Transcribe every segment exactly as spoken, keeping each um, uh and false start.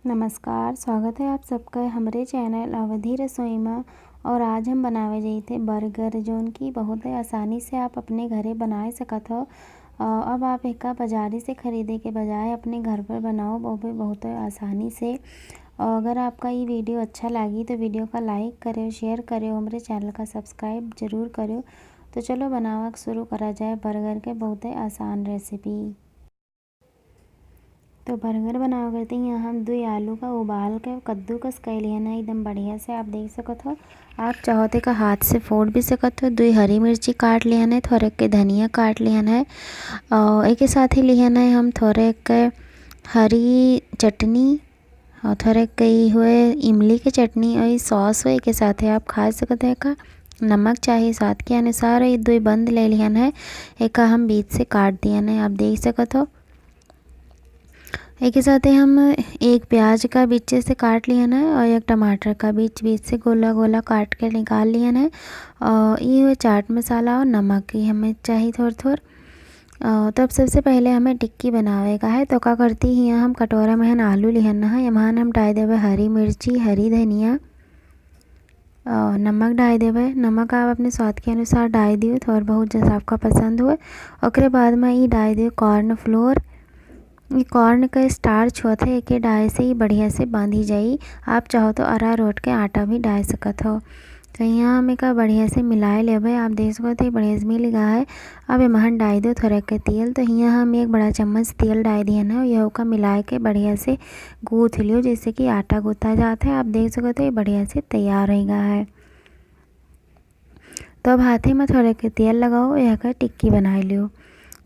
नमस्कार, स्वागत है आप सबका हमरे चैनल अवधी रसोई मा। और आज हम बनावे जाइथे बर्गर, जौन की बहुत आसानी से आप अपने घरे बनाए सकत हो। अ, अब आप एका बाजारी से खरीदे के बजाय अपने घर पर बनाओ, वो भी बहुत आसानी से। और अगर आपका ये वीडियो अच्छा लागी तो वीडियो का लाइक करें, शेयर करें, हमरे चैनल का सब्सक्राइब जरूर करें। तो चलो बनावा शुरू करा जाए बर्गर के बहुत आसान रेसिपी। तो बर्गर बनावे करते यहाँ हम दुई आलू का उबाल के कद्दूकस कर लिहन है एकदम बढ़िया से, आप देख सकत हो। आप चाहो तो एका हाथ से फोड़ भी सकत हो। दुई हरी मिर्ची काट लिहन है, थोड़े के धनिया काट लिहन है, और एके साथ ही लिहन है हम थोड़े के हरी चटनी, और थोड़े के ई हुए इमली के चटनी, और ई सॉस हुए, एके साथे आप खा सकत हो। एका नमक चाही स्वाद के अनुसार, और ई दुई बंद ले लिहन है, एका हम बीच से काट दिहन है, आप देख सकत हो। एके साथे हम एक प्याज का बीच से काट लिहन है और एक टमाटर का बीच, बीच से गोला गोला काट के निकाल लिहन है। और ई हुए चाट मसाला और नमक, ई हमें चाही थोड़ थोड़। अ, तब सबसे पहले हमें टिक्की बनावे का है, तो का करती हियाँ हम कटोरा में हन आलू लिहन है, एम्हन हम डाल देवे हरी मिर्ची, हरी धनिया, अ, नमक डाल देवे। नमक आप अपने स्वाद के अनुसार डाल दियो, थोड़ बहुत जैसा आपका पसंद हुए। ओकरे बाद में ई डाल दियो कॉर्न फ्लोर। ई कॉर्न का स्टार्च होत है, एके डाले से ई बढ़िया से बांधी जाई। आप चाहो तो अरारोट के आटा भी डाल सकत हो। तो यहाँ हम एका बढ़िया से मिलाए लेबे। आप देख सकत हो बढ़िया से मिल गया है। अब एमहन डाल दो थोड़ा के तेल। तो यहाँ हम एक बड़ा चम्मच तेल डाल दिए ना, यह ओका मिलाए के बढ़िया से गूंथ लियो, जैसे कि आटा गूंथा जात है। आप देख सकत हो बढ़िया से तैयार हो गया है। तो अब हाथे में थोड़े के तेल लगाओ, यह का टिक्की बनाए लियो।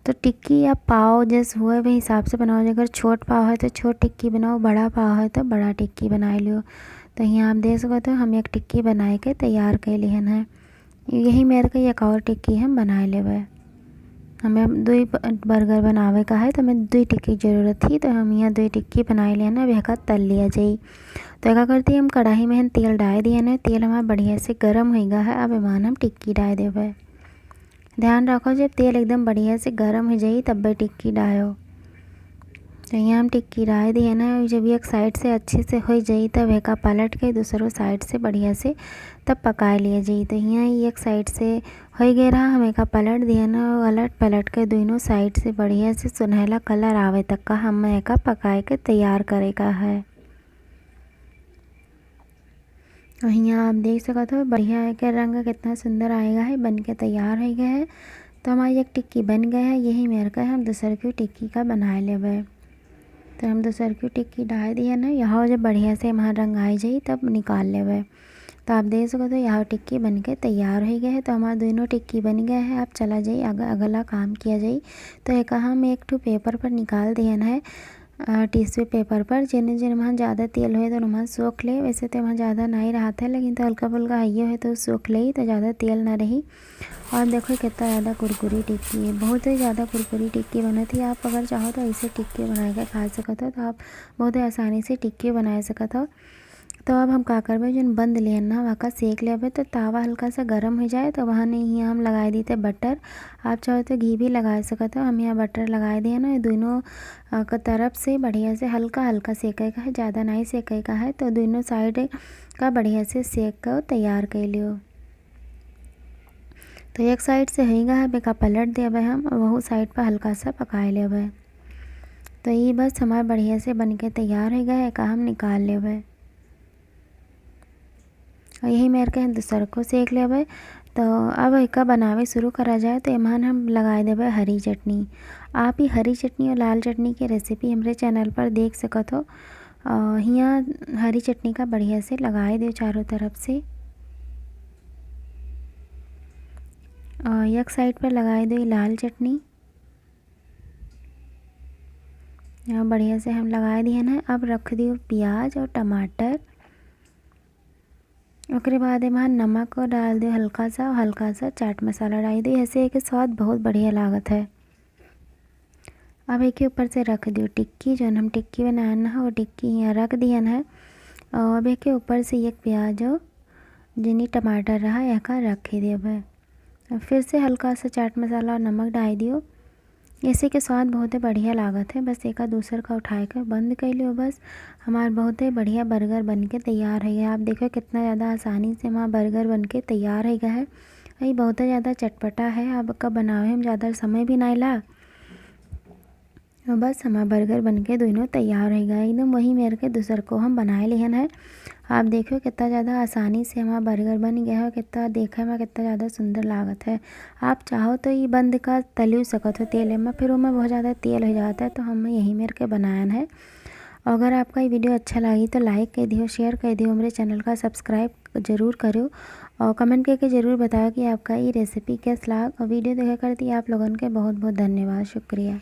तो टिक्की या पाव जैसे हुए वही हिसाब से बनाओ। अगर छोट पाव है तो छोट टिक्की बनाओ, बड़ा पाव है तो बड़ा टिक्की बनाए लियो। तो यहाँ आप देख सकते हो हम एक टिक्की बनाए के तैयार कर लिहन है। यही मेर के एक और टिक्की हम बनाए लेबे। हमें दुई ब-, बर्गर बनावे का है तो हमें दुई टिक्की की जरूरत थी, तो हम यहाँ दुई टिक्की बनाए लिहन है। अब यह का तल लिया जाई। तो एका करती हम कढ़ाई में हम तेल डाल दिए ना, तेल हमारा बढ़िया से गरम हो गया है। अब एमहन हम टिक्की डाल देबे। ध्यान रखो जब तेल एकदम बढ़िया से गरम हो जाई तब्बे टिक्की डालो। तो यहाँ हम टिक्की डाल दिए ना, जब एक साइड से अच्छे से हो जाई तब एका पलट के दूसरो साइड से बढ़िया से तब पका लिए जाई। तो यहाँ एक साइड से हो गए रहा, हम एका पलट दिए ना, पलट पलट के दोनों साइड से बढ़िया से सुनहला कलर आवे तक का हम एका पकाए के तैयार करे का है। और हियाँ आप देख सकत हो बढ़िया एकर रंग कितना सुंदर आएगा है, बन के तैयार हो गया है। तो हमारी एक टिक्की बन गया है, यही मेर का हम दूसर की टिक्की का बनाए लेबे। तो हम दूसर की टिक्की डाल दिए ना, यहाँ जब बढ़िया से हमारा रंग आ जाई तब निकाल लेबे। तो आप देख सकत हो यहाँ टिक्की बन के तैयार हो गया है। तो हमारा दोनों टिक्की बन गया है। आप चला जाई अग-, अगला काम किया जाई। तो एका हम एक ठो पेपर पर निकाल दिहन है, अ, टिश्यू पेपर पर, जेने जेने वहाँ ज़्यादा तेल होए तो वहाँ सोख ले। वैसे तो वहाँ ज़्यादा नहीं रहत है, लेकिन तो हल्का फुल्का हइये होए तो सोख ले तो ज़्यादा तेल ना रही। और देखो कितना ज़्यादा कुरकुरी टिक्की है, बहुत ही ज़्यादा कुरकुरी टिक्की बनत है। आप अगर चाहो तो ऐसे टिक्की बना के खा सकत हो, तो आप बहुत ही आसानी से टिक्की बना सकत हो। तो अब हम का करबे, जौन बंद लिहन ना, वहका सेक लेबे। तो तावा हल्का सा गरम हो जाए, तो वहाँ नहीं हियाँ हम लगाए दीते बटर। आप चाहो तो घी भी लगा सकत हो, हम यहाँ बटर लगाए दिए ना। ये दोनों, अ, का तरफ से बढ़िया से हल्का हल्का सेके का है, ज़्यादा नहीं सेके का है। तो दोनों साइड का बढ़िया से सेक कर तैयार कर लियो। तो एक साइड से हो गया है, एका पलट देबे हम, और वहू साइड पर हल्का सा पकाए लेबे। तो ये बस हमार बढ़िया से बन के तैयार हो गया है, एका हम निकाल लेबे। और यही मेर के हम दूसर को सेक लेबे। तो अब एका बनावे शुरू करा जाए, तो एमहन हम लगाए देबे हरी चटनी। आप ही हरी चटनी और लाल चटनी के रेसिपी हमरे चैनल पर देख सकत हो। और हियाँ हरी चटनी का बढ़िया से लगाए दो चारों तरफ से। और एक साइड पर लगाए दो ये लाल चटनी। यहाँ बढ़िया से हम लगाए दिए हैं। अब रख दियो प्याज और टमाटर। ओकरे बाद एमा नमक और डाल दियो हल्का सा, हल्का सा चाट मसाला डाल दियो। ऐसे एके स्वाद बहुत बढ़िया लागत है। अब एके ऊपर से रख दियो टिक्की, जौन हम टिक्की बनायन है, वो टिक्की यहाँ रख दियन है। और अब एके ऊपर से एक प्याज और जिनी टमाटर रहा, एका रख देबे। अब फिर से हल्का सा चाट मसाला और नमक डाल दियो। ऐसे के स्वाद बहुते बढ़िया लागत है। बस एका दूसर का उठाए के बंद कर लियो। बस हमार बहुते बढ़िया burger बन के तैयार है। आप देखो कितना ज़्यादा आसानी से हमार burger बन के तैयार है गया है। ये बहुते ज़्यादा चटपटा है, आपका बनावे में ज़्यादा समय भी नहीं ला। और बस हमार burger बन के दोनों तैयार है गया, एकदम वही मेर के दूसर को हम बनाए लिहन है। आप देखो कितना ज़्यादा आसानी से हमार burger बन गया है, कितना देखे में कितना ज़्यादा सुंदर लागत है। आप चाहो तो ये बंद का तलियो सकत हो तेल में, फिर ओमे बहुत ज़्यादा तेल हो जाता है, तो हम यही मेर के बनायन है। और अगर आपका ये video अच्छा लगी तो like कर दियो, share कर दियो, हमारे channel का subscribe जरूर करो और comment करके ज़रूर बताओ कि आपका ये recipe कैस लाग। और video देखा करती आप लोगन के बहुत बहुत धन्यवाद, शुक्रिया।